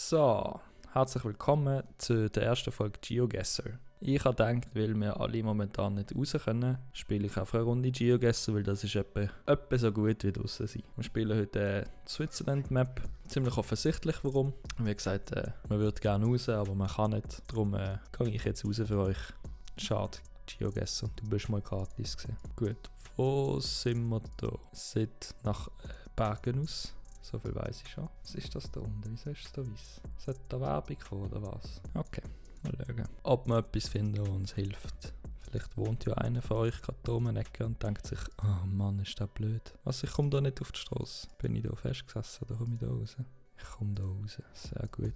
So, herzlich willkommen zu der ersten Folge GeoGuessr. Ich habe gedacht, weil wir alle momentan nicht raus können, spiele ich einfach eine Runde GeoGuessr, weil das ist etwa so gut wie draussen sein. Wir spielen heute die Switzerland-Map. Ziemlich offensichtlich warum. Wie gesagt, man würde gerne raus, aber man kann nicht. Darum gehe ich jetzt raus für euch. Schade, GeoGuessr, du bist mal gratis gewesen. Gut, wo sind wir da? Sieht nach Bergen aus. So viel weiss ich schon. Was ist das da unten? Wieso ist es da weiss? Sollte da Werbung kommen oder was? Okay, mal schauen. Ob wir etwas finden, was uns hilft. Vielleicht wohnt ja einer von euch gerade da um eine Ecke und denkt sich, oh Mann, ist das blöd. Was, ich komme da nicht auf die Straße. Bin ich da festgesessen oder komme ich da raus? Ich komme da raus. Sehr gut.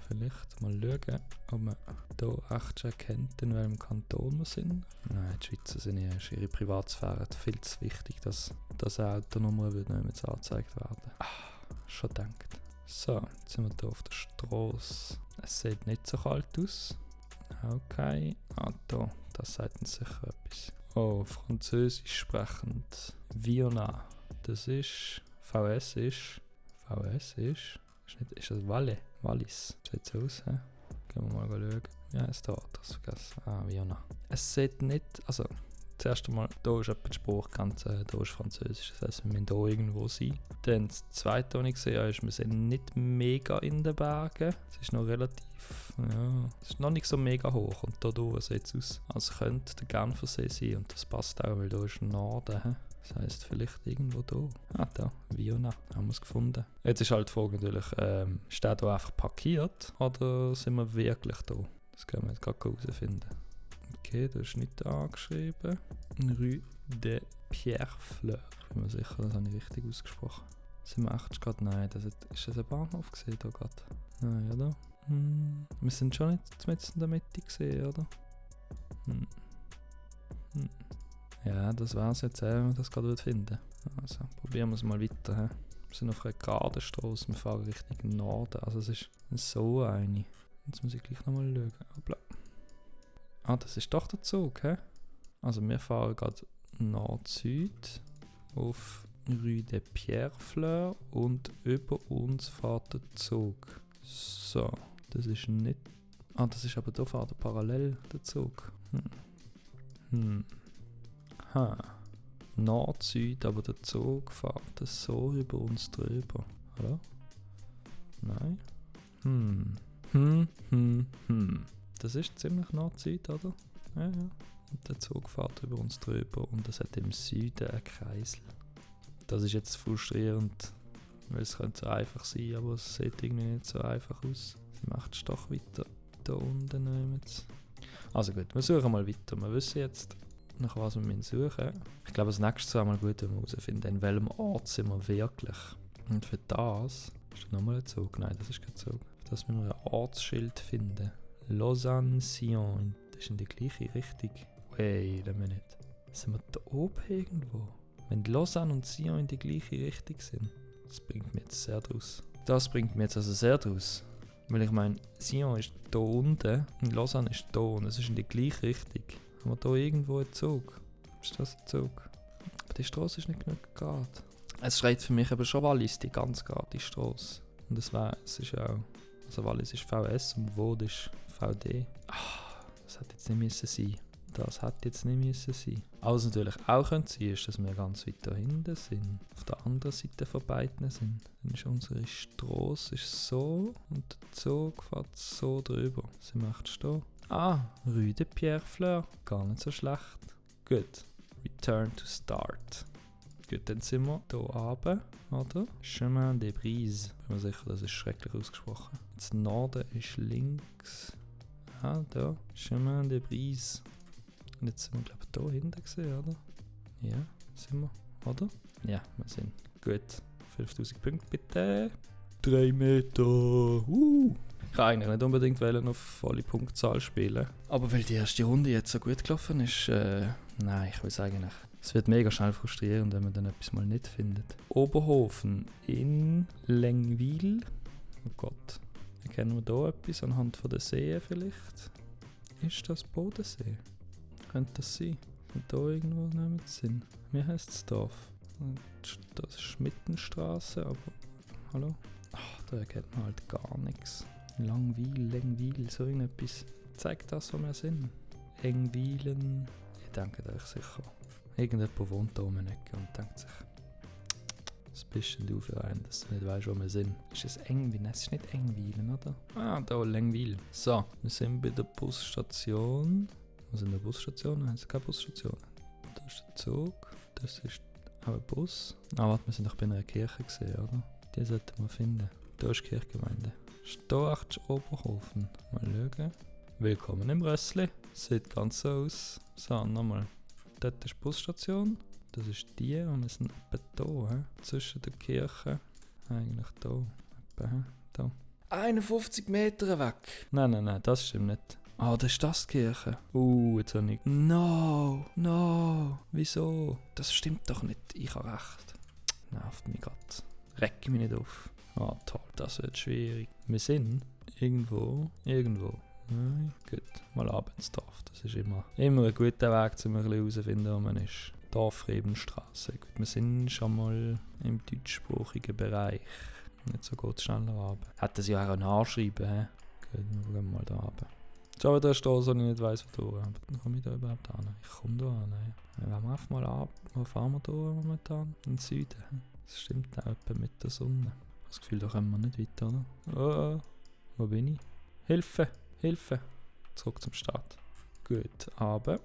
Vielleicht mal schauen, ob man hier echt schon erkennt, in welchem Kanton wir sind. Nein, die Schweizer sind ja ihre Privatsphäre viel zu wichtig, dass eine Autonummer nicht mehr angezeigt werden. Schon gedacht. So, jetzt sind wir hier auf der Straße. Es sieht nicht so kalt aus. Okay. Da, das sagt uns sicher etwas. Oh, Französisch sprechend. Viona. Das ist. VS ist. Ist das Valais? Wallis. Sieht so aus, hä? Gehen wir mal schauen. Wie heisst der Ort? Das vergessen. Viona. Es sieht nicht. Also, zuerst einmal, hier ist etwa die Sprachgrenze, hier ist Französisch. Das heisst, wir müssen hier irgendwo sein. Dann das zweite, was ich gesehen habe, ist, wir sind nicht mega in den Bergen. Es ist noch relativ. Ja, es ist noch nicht so mega hoch. Und hier sieht es aus, als könnte der Genfersee sein. Und das passt auch, weil hier ist Norden. He? Das heisst, vielleicht irgendwo da. Da, Viona, haben wir es gefunden. Jetzt ist halt die Frage natürlich, ist der hier einfach parkiert oder sind wir wirklich da? Das können wir jetzt gerade herausfinden. Okay, da ist nicht angeschrieben. Rue de Pierrefleur. Ich bin mir sicher, das habe ich richtig ausgesprochen. Sind wir echt gerade? Nein, ist das ein Bahnhof gesehen hier gerade? Nein, oder? Wir sind schon nicht mitten in der Mitte gesehen, oder? Ja, das wär's jetzt, wenn wir das gerade finden. Also, probieren wir es mal weiter. He? Wir sind auf einer geraden Straße, wir fahren Richtung Norden. Also es ist so eine. Jetzt muss ich gleich nochmal schauen. Hoppla. Das ist doch der Zug, hä? Also wir fahren gerade Nord-Süd auf Rue de Pierrefleur und über uns fährt der Zug. So, das ist nicht... das ist aber da fährt er parallel, der Zug. Nord-Süd, aber der Zug fährt so über uns drüber. Oder? Nein? Das ist ziemlich Nord-Süd, oder? Ja. Und der Zug fährt über uns drüber und es hat im Süden einen Kreisel. Das ist jetzt frustrierend, weil es könnte so einfach sein, aber es sieht irgendwie nicht so einfach aus. Sie macht es doch weiter. Da unten nehmen wir. Also gut, wir suchen mal weiter. Wir wissen jetzt, nach was wir suchen. Ich glaube, das nächste ist mal gut, wenn wir herausfinden, in welchem Ort sind wir wirklich. Und für das ist nochmal ein Zug. Nein, das ist kein Zug. Für das müssen wir ein Ortsschild finden. Lausanne-Sion. Das ist in die gleiche Richtung. Wait a minute. Sind wir da oben irgendwo? Wenn Lausanne und Sion in die gleiche Richtung sind, das bringt mir jetzt sehr draus. Weil ich meine, Sion ist da unten und Lausanne ist da und es ist in die gleiche Richtung. Haben wir da irgendwo einen Zug? Ist das ein Zug? Aber die Straße ist nicht genug gerade. Es schreit für mich aber schon Wallis, die ganz gerade Straße. Und es ist ja auch... Also Wallis ist VS und Vaud ist VD. Das hätte jetzt nicht müssen sein. Was natürlich auch könnte sein, ist, dass wir ganz weit da hinten sind. Auf der anderen Seite von beiden sind. Dann ist unsere Straße so und der Zug fährt so drüber. Sind wir echt stehen? Rue de Pierrefleur. Gar nicht so schlecht. Gut. Return to start. Gut, dann sind wir hier oben, oder? Chemin des Brises. Bin mir sicher, das ist schrecklich ausgesprochen. Das Norden ist links. Da. Chemin des Brises. Und jetzt sind wir, glaube ich, hier hinten gesehen, oder? Ja, sind wir, oder? Ja, wir sind. Gut. 5000 Punkte bitte. 3 Meter. Ich kann eigentlich nicht unbedingt auf volle Punktzahl spielen. Aber weil die erste Runde jetzt so gut gelaufen ist, nein, ich will sagen, es wird mega schnell frustrierend, wenn man dann etwas mal nicht findet. Oberhofen in Lengwil. Oh Gott. Erkennen wir da etwas anhand von der Seen vielleicht? Ist das Bodensee? Könnte das sein? Und da irgendwo nehmen wir Sinn. Wie heisst das Dorf? Das ist Schmittenstraße, aber... Hallo? Da erkennt man halt gar nichts. Langwil, so irgendetwas. Zeigt das, wo wir sind. Engwilen. Ich denke euch sicher. Irgendjemand wohnt da um eine Ecke und denkt sich, was bist denn du für einen, dass du nicht weißt, wo wir sind? Ist es Engwilen? Es ist nicht Engwilen, oder? Ah, da Langwil. So, wir sind bei der Busstation. Was sind die Busstationen? Es keine Busstationen. Da ist der Zug. Das ist auch ein Bus. Ah, warte, wir sind doch bei einer Kirche gesehen, oder? Die sollten wir finden. Da ist die Kirchgemeinde. Storch Oberhofen. Mal schauen. Willkommen im Rössli. Sieht ganz so aus. So, nochmal. Dort ist die Busstation. Das ist die und wir sind etwa hier. Zwischen der Kirche. Eigentlich hier. Etwa hier. 51 Meter weg. Nein, das stimmt nicht. Ah, das ist das die Kirche. Jetzt habe ich... No. Wieso? Das stimmt doch nicht. Ich habe recht. Nervt mich gerade. Reck mich nicht auf. Ah, toll. Das wird schwierig. Wir sind irgendwo. Nein, gut. Mal Abendsdorf. Das ist immer ein guter Weg, um herauszufinden, wo man ist. Dorfrebenstraße. Gut, wir sind schon mal im deutschsprachigen Bereich. Nicht so gut schneller runter. Hätten sie ja auch anschreiben, hä? Gut, wir gehen mal da runter. Schon wieder eine Straße, die ich nicht weiss, wo durch. Aber komme ich da überhaupt hin? Ich komme da hin. Wenn wir einfach mal ab, wo fahren wir da momentan? In den Süden. Das stimmt auch etwa mit der Sonne. Das Gefühl, da kommen wir nicht weiter, oder? Oh, wo bin ich? Hilfe! Zurück zum Start. Gut, aber.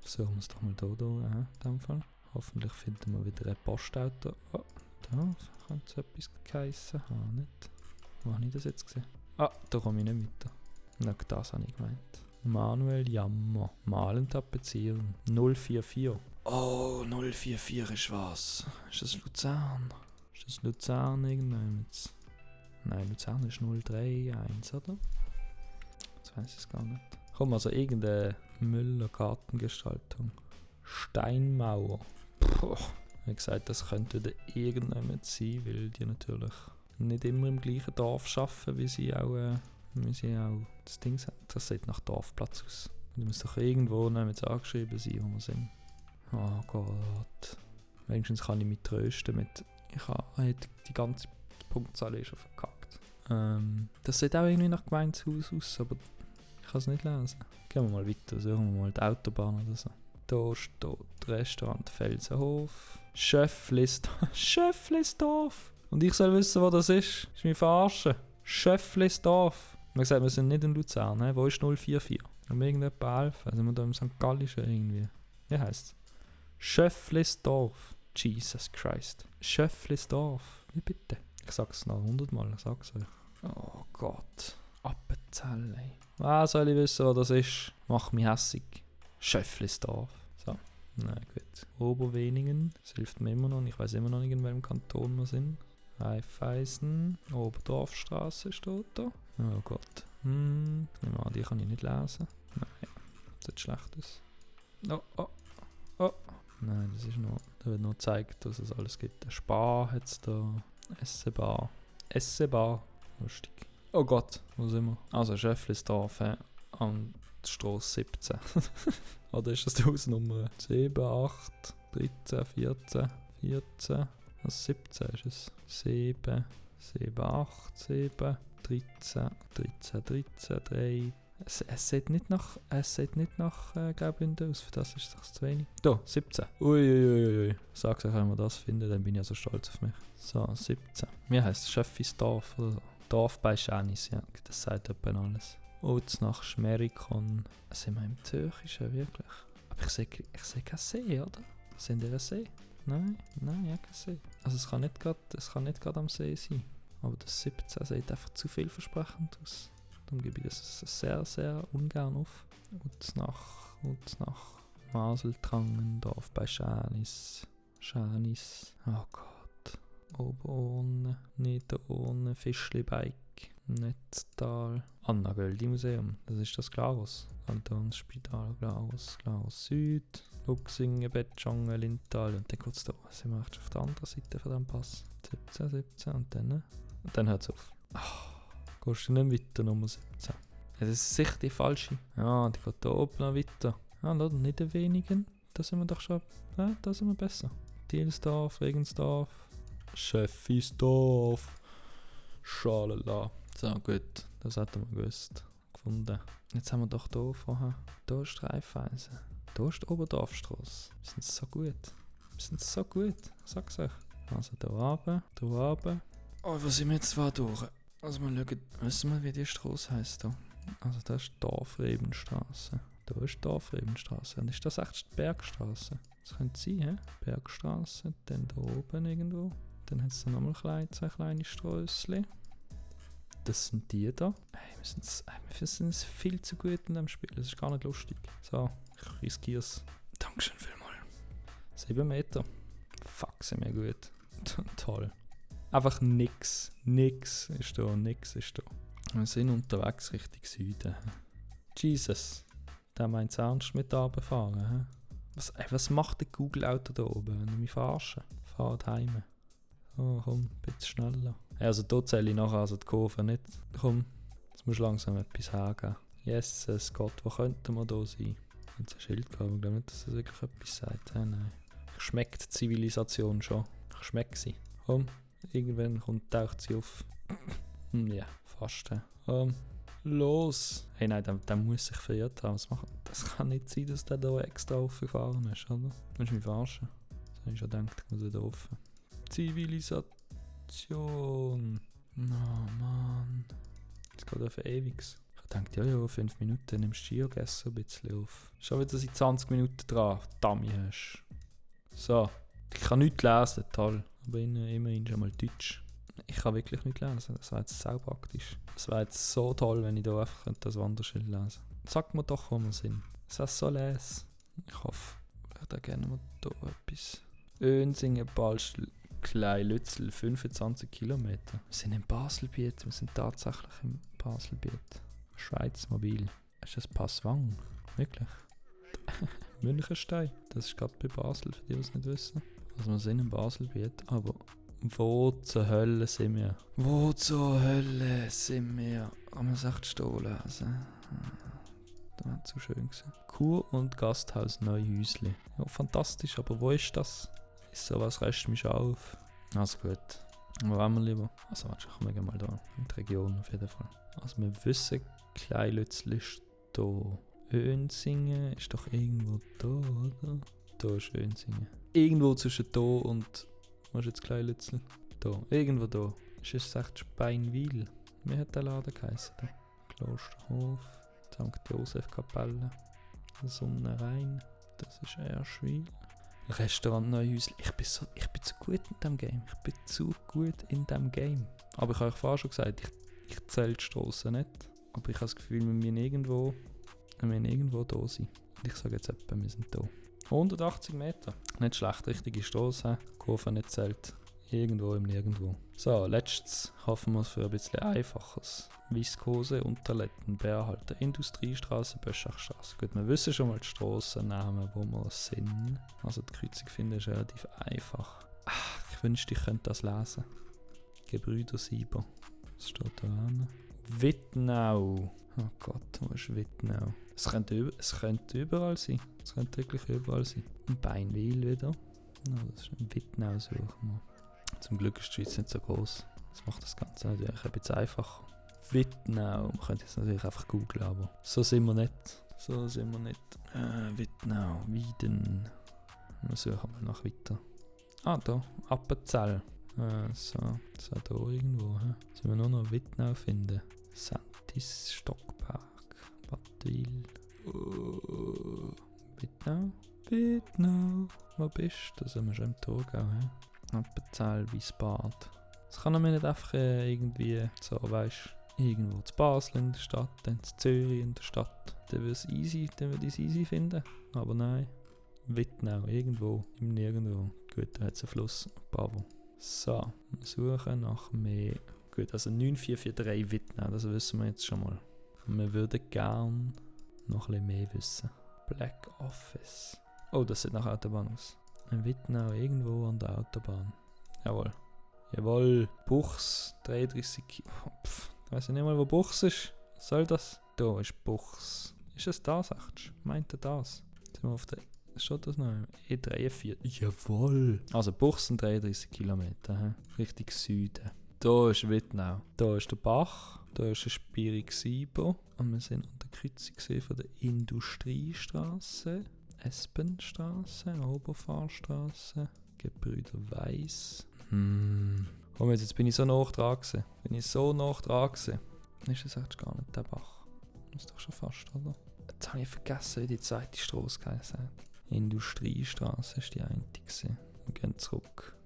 Versuchen wir es doch mal hier in dem Fall. Hoffentlich finden wir wieder ein Postauto. Oh, da könnte es etwas geheissen haben, nicht? Wo habe ich das jetzt gesehen? Ah, da komme ich nicht weiter. Na, das habe ich gemeint. Manuel Jammer. Malen tapezieren. 044. Oh, 044 ist was? Ist das Luzern? Ist das Luzern irgendwann? Nein, Luzern ist 031, oder? Das weiss ich gar nicht. Komm, also irgendeine Müller-Gartengestaltung. Steinmauer. Puh. Wie gesagt, das könnte da irgendjemand sein, weil die natürlich nicht immer im gleichen Dorf arbeiten, wie sie auch das Ding sind. Das sieht nach Dorfplatz aus. Da muss doch irgendwo mit angeschrieben sein, wo wir sind. Oh Gott. Wenigstens kann ich mich trösten mit... Ich habe die ganze Punktzahl schon verkackt. Das sieht auch irgendwie nach Gemeindehaus aus, aber ich kann es nicht lesen. Gehen wir mal weiter, suchen wir mal die Autobahn oder so. Da steht Restaurant Felsenhof. Schöfflisdorf. Und ich soll wissen, wo das ist. Ist mich verarschen. Schöfflisdorf. Man sagt, wir sind nicht in Luzern. Wo ist 044? Haben wir irgendjemand helfen? Sind wir da im St. Gallischen irgendwie? Wie heisst es? Schöfflisdorf. Jesus Christ. Schöfflisdorf. Wie bitte? Ich sag's noch 100 Mal. Ich sag's euch. Oh Gott. Appenzell, ey. Was soll ich wissen, wo das ist? Mach mich hässig. Schöfflisdorf. So. Na gut. Oberweningen. Das hilft mir immer noch. Ich weiß immer noch nicht, in welchem Kanton wir sind. Raiffeisen. Oberdorfstraße steht da. Oh Gott. Die kann ich nicht lesen. Nein. Das sieht schlecht aus. Oh. Nein, das ist nur... Da wird nur gezeigt, dass es alles gibt. Eine Spar hat es da. Essebar. Lustig. Oh Gott, wo sind wir? Also Schöfflisdorf, an der Strasse 17. Oder ist das die Hausnummer? 7, 8, 13, 14. Was 17 ist es? 7, 8, 7, 13, 3. Es sieht nicht nach Graubünden aus, für das ist es zu wenig. Da, 17. Uiuiui. Sag's euch, wenn wir das finden, dann bin ich also stolz auf mich. So, 17. Mir heisst Schöffisdorf oder so. Dorf bei Schanis, ja, das sagt etwa alles. Nach Schmerikon. Sind wir im Türkischen, wirklich? Aber ich sehe keinen See, oder? Sind ihr ein See? Nein, ja, kein See. Also es kann nicht gerade am See sein. Aber das 17 sieht einfach zu vielversprechend aus. Darum gebe ich das sehr, sehr ungern auf. nach Maseltrangen, Dorf bei Schanis. Oh Gott. Oberurne, Niederurne, Fischli-Bike, Netztal, Anna-Göldi-Museum, das ist das Glarus, Kantonsspital Glarus Süd, Luchsingen, Betschangen, Lintal und dann kurz da, sind wir echt auf der anderen Seite von diesem Pass. 17 und dann hört es auf. Gehst du nicht weiter, Nummer 17? Das ist sicher die falsche. Ja, die geht da oben noch weiter. Ja, nicht ein wenigen, da sind wir doch schon, da sind wir besser. Dielsdorf, Regensdorf, Schöffisdorf, Schalala. So, gut. Das hätten wir gewusst. Gefunden. Jetzt haben wir doch hier vorher. Hier ist Raiffeisen. Hier ist die Oberdorfstrasse. Wir sind so gut. Wir sind so gut. Ich sag's euch. Also hier runter. Hier runter. Oh, wo sind wir jetzt zwar durch? Also wir schauen. Wissen wir, wie die Strasse heisst hier? Also das ist die Dorfrebenstrasse. Da ist die Dorfrebenstrasse. Und ist das echt die Bergstrasse? Das könnte sein, hä? Bergstrasse, dann da oben irgendwo. Dann hat es da nochmal zwei kleine Strössli. Das sind die da. Hey, wir sind viel zu gut in diesem Spiel. Das ist gar nicht lustig. So, ich riskiere es. Dankeschön vielmals. 7 Meter. Fuck, sind wir gut. Toll. Einfach nix. Nix ist da, nix ist da. Wir sind unterwegs Richtung Süden. Jesus. Der meint es ernst mit da runterfahren. Was macht der Google-Auto da oben? Wenn ich mich verarsche? Fahrt heim. Oh, komm, ein bisschen schneller. Also da zähle ich nachher also die Kurve nicht. Komm, jetzt musst du langsam etwas hergeben. Jesus Gott, wo könnten wir da sein? Ich habe ein Schild gehabt, ich glaube nicht, dass das wirklich etwas sagt. Nein. Ich schmecke die Zivilisation schon. Ich schmecke sie. Komm, irgendwann taucht sie auf. Ja, fast. Los! Hey, nein, der muss sich verirrt haben. Das kann nicht sein, dass der da extra offen gefahren ist, oder? Du musst mich verarschen. Das habe ich schon gedacht, ich muss wieder offen. Zivilisation. Oh Mann. Das geht auf ewig. Ich dachte, ja, 5 Minuten nimmst du GeoGuessr ein bisschen auf. Schon wieder seit 20 Minuten dran. Dummy hast. So. Ich kann nichts lesen, toll. Aber immerhin schon mal Deutsch. Ich kann wirklich nicht lesen. Das wäre jetzt sau praktisch. Das wäre jetzt so toll, wenn ich da einfach das Wanderschild lesen könnte. Sag mir doch, wo wir sind. Das heißt so les. Ich hoffe, vielleicht erkennen wir hier etwas. Önsingen, Balstel, Kleinlützel, 25 Kilometer. Wir sind in Baselbiet. Wir sind tatsächlich im Baselbiet. Schweiz mobil. Ist das Passwang? Wirklich? Münchenstein. Das ist gerade bei Basel, für die, die es nicht wissen. Also wir sind in Baselbiet, aber wo zur Hölle sind wir? Wo zur Hölle sind wir? Kann man es echt stehen lesen? Das wäre zu schön gewesen. Kur- und Gasthaus Neuhäusli. Ja, fantastisch, aber wo ist das? Ist sowas rest mich auf. Also gut. Wo wollen wir lieber? Also warte, ich komme mal da. In die Region auf jeden Fall. Also wir wissen, Kleinlützel ist da. Önsingen ist doch irgendwo da, oder? Da ist Önsingen. Irgendwo zwischen da und... Was ist jetzt Kleinlützel? Da. Irgendwo da. Ist es echt Speinwil? Wie hat der Laden geheißen? Klosterhof. St. Josef Kapelle. Sonnenrhein. Das ist Erschwil. Restaurant Neuhäusli. Ich bin zu gut in diesem Game. Ich bin zu gut in diesem Game. Aber ich habe euch vorher schon gesagt, ich zähle die Strassen nicht. Aber ich habe das Gefühl, wir müssen irgendwo da sein. Und ich sage jetzt etwa, wir sind da. 180 Meter. Nicht schlecht, richtige Strasse. Kurve nicht zählt. Irgendwo im Nirgendwo. So, letztes hoffen wir für ein bisschen Einfaches. Viskose, Unterletten, Bärhalter, Industriestraße, Böschachstraße. Gut, wir wissen schon mal die Strassennamen, wo wir sind. Also die Kreuzung finden ist relativ einfach. Ich wünschte, ich könnte das lesen. Gebrüder Sieber. Was steht da an? Wittnau. Oh Gott, wo ist Wittnau? Es könnte überall sein. Es könnte wirklich überall sein. Ein Beinwil wieder. No, das ist ein Wittnau suchen wir. Zum Glück ist die Schweiz nicht so groß. Das macht das Ganze natürlich ein bisschen einfacher. Wittnau. Man könnte jetzt natürlich einfach googlen, aber so sind wir nicht. Wittnau. Wieden. Wir suchen mal nach weiter. Da. Appenzell. So da irgendwo. Sollen wir nur noch Wittnau finden? Santis, Stockpark, Wattwil. Wittnau. Wo bist du? Da sind wir schon im Thurgau. Appenzell, Wiesbad. Das kann man nicht einfach irgendwie so, weißt du, irgendwo zu Basel in der Stadt, dann zu Zürich in der Stadt. Dann würde ich es easy finden. Aber nein. Wittnau, irgendwo, im Nirgendwo. Gut, da hat es einen Fluss. Bravo. So, wir suchen nach mehr. Gut, also 9443 Wittnau, das wissen wir jetzt schon mal. Und wir würden gern noch ein bisschen mehr wissen. Black Office. Oh, das sieht nach Autobahn aus. In Wittnau, irgendwo an der Autobahn. Jawohl. Buchs, 33 Kilo. Ich weiss nicht mal, wo Buchs ist. Was soll das? Da ist Buchs. Ist es das, sagst du? Meint er das? Sind wir auf der... Steht das noch? E43. Jawohl. Also Buchs sind 33 Kilometer. Richtig Süden. Da ist Wittnau. Da ist der Bach. Da ist ein Spirig Sibo. Und wir sind an der Kreuzung von der Industriestraße, Espenstraße, Oberfahrstraße, Gebrüder Weiss. Oh, jetzt bin ich so nah dran gewesen. Ist das echt gar nicht der Bach? Das ist doch schon fast, oder? Jetzt habe ich vergessen, wie die zweite Straße geheißen hat. Industriestraße war die eine gewesen. Wir gehen zurück.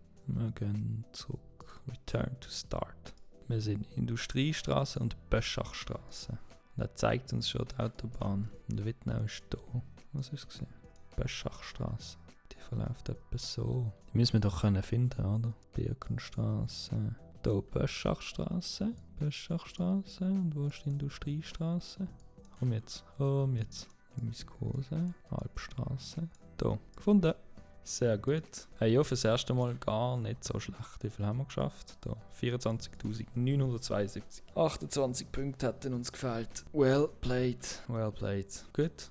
Return to start. Wir sind Industriestraße und Böschachstraße. Und er zeigt uns schon die Autobahn. Und Wittnau ist da. Was ist es? Böschachstraße. Die verläuft etwa so. Die müssen wir doch können finden, oder? Birkenstraße. Da Böschachstraße. Und wo ist die Industriestraße? Komm jetzt. Miskose. Alpstraße. Da. Gefunden. Sehr gut. Hey, ja, fürs erste Mal gar nicht so schlecht. Wie viel haben wir geschafft? Da 24.972. 28 Punkte hätten uns gefehlt. Well played. Gut.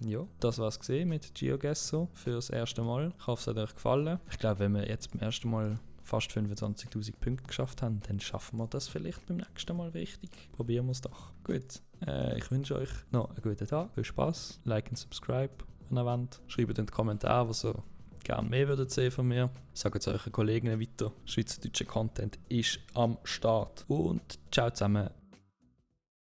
Ja, das war's gesehen mit GeoGuessr fürs erste Mal. Ich hoffe, es hat euch gefallen. Ich glaube, wenn wir jetzt beim ersten Mal fast 25.000 Punkte geschafft haben, dann schaffen wir das vielleicht beim nächsten Mal richtig. Probieren wir es doch. Gut. Ich wünsche euch noch einen guten Tag. Viel Spaß. Like und subscribe, wenn ihr wollt. Schreibt in die Kommentare, was ihr gerne mehr würdet sehen von mir. Sagt es euren Kollegen weiter. Schweizerdeutscher Content ist am Start. Und ciao zusammen.